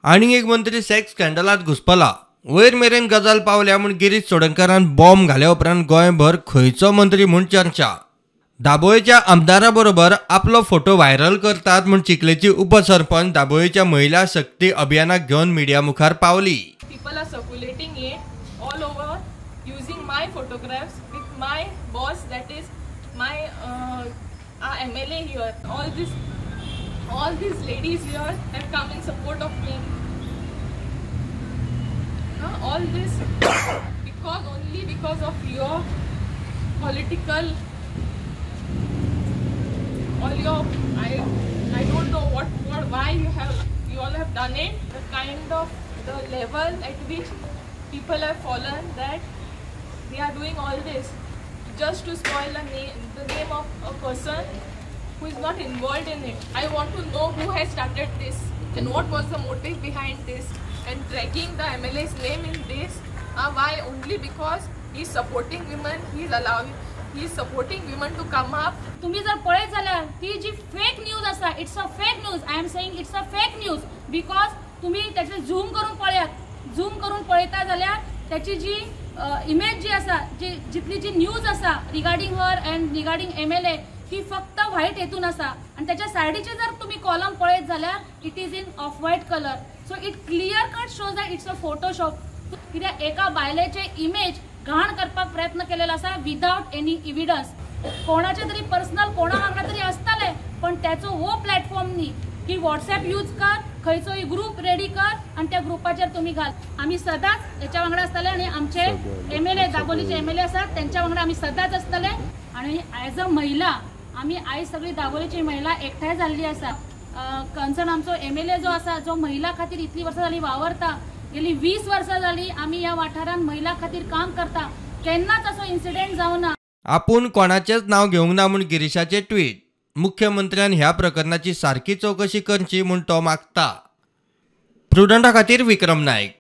आनीक एक मंत्री सेक्स स्कँडलांत घुस्पला. वयर मेरेन गजाल पावल्या म्हूण गिरीश चोडणकारान बॉम्ब घाल्या उपरांत गोंयभर खंयचो मंत्री म्हूण चर्चा. दाबोळेच्या आमदारा बरोबर आपलो फोटो व्हायरल करतात म्हूण चिखलेची उपसरपंच दाबोळेच्या महिला शक्ती अभियानाक घेवन मिडिया मुखार पावली. People are circulating it all over using my photographs with my boss, that is my our MLA here. All these ladies here have come in support of me. All this because only because of your political, all your I don't know what why you all have done it. The kind of the level at which people have fallen, that they are doing all this just to spoil the name of a person who is not involved in it. I want to know who has started this and what was the motive behind this, and dragging the MLA's name in this. Why? Only because he is supporting women, he is supporting women to come up. तुम्ही जर पळयत जाल्यार ती जी fake news आसा, it's a fake news. I am saying it's a fake news because तुम्ही त्याचे zoom करून पळयात, झूम करून पळयता जाल्यार त्याची जी इमेज जी आसा, जी जितली जी न्यूज आसा regarding her and regarding MLA, ती फक्त व्हायट हेतून आसा. आनी त्याच्या सायडीचे जर तुम्ही कॉलम पळयत जाल्यार it is in off white colour. So it clear cut shows that it's a Photoshop. कित्याक एका बायलेचे इमेज घाण करपाक प्रयत्न केलेलो आसा विदावट एनी इविडन्स. कोणाचे तरी पर्सनल कोणा वांगडा तरी आसतले, पण त्याचो हो प्लॅटफॉर्म न्ही की वॉट्सएप यूज कर, खंयचोय ग्रुप रेडी कर आनी त्या ग्रुपाचेर तुमी घाल. आमी सदांच हेच्या वांगडा आसतले आनी आमचे एमएलए, दाबोलीचे एमएलए आसात तेंच्या वांगडा आमी सदांच आसतले. आनी एज अ महिला आमी आयज सगळी दाबोलीची महिला एकठांय जाल्ली आसा. कन्सर्न आमचो एमएलए जो आसा, जो महिला खातीर इतली वर्सां जाली वावरता, गेली 20 वर्सां जाली आमी ह्या वाठारांत महिला खातीर काम करता, केन्नाच असो इन्सिडेंट जावना. आपूण कोणाचेच नांव घेवंक ना म्हूण गिरीशाचें ट्वीट. मुख्यमंत्र्यान ह्या प्रकरणाची सारकी चवकशी करची म्हूण तो मागता. प्रुडंटा खातीर विक्रम नायक.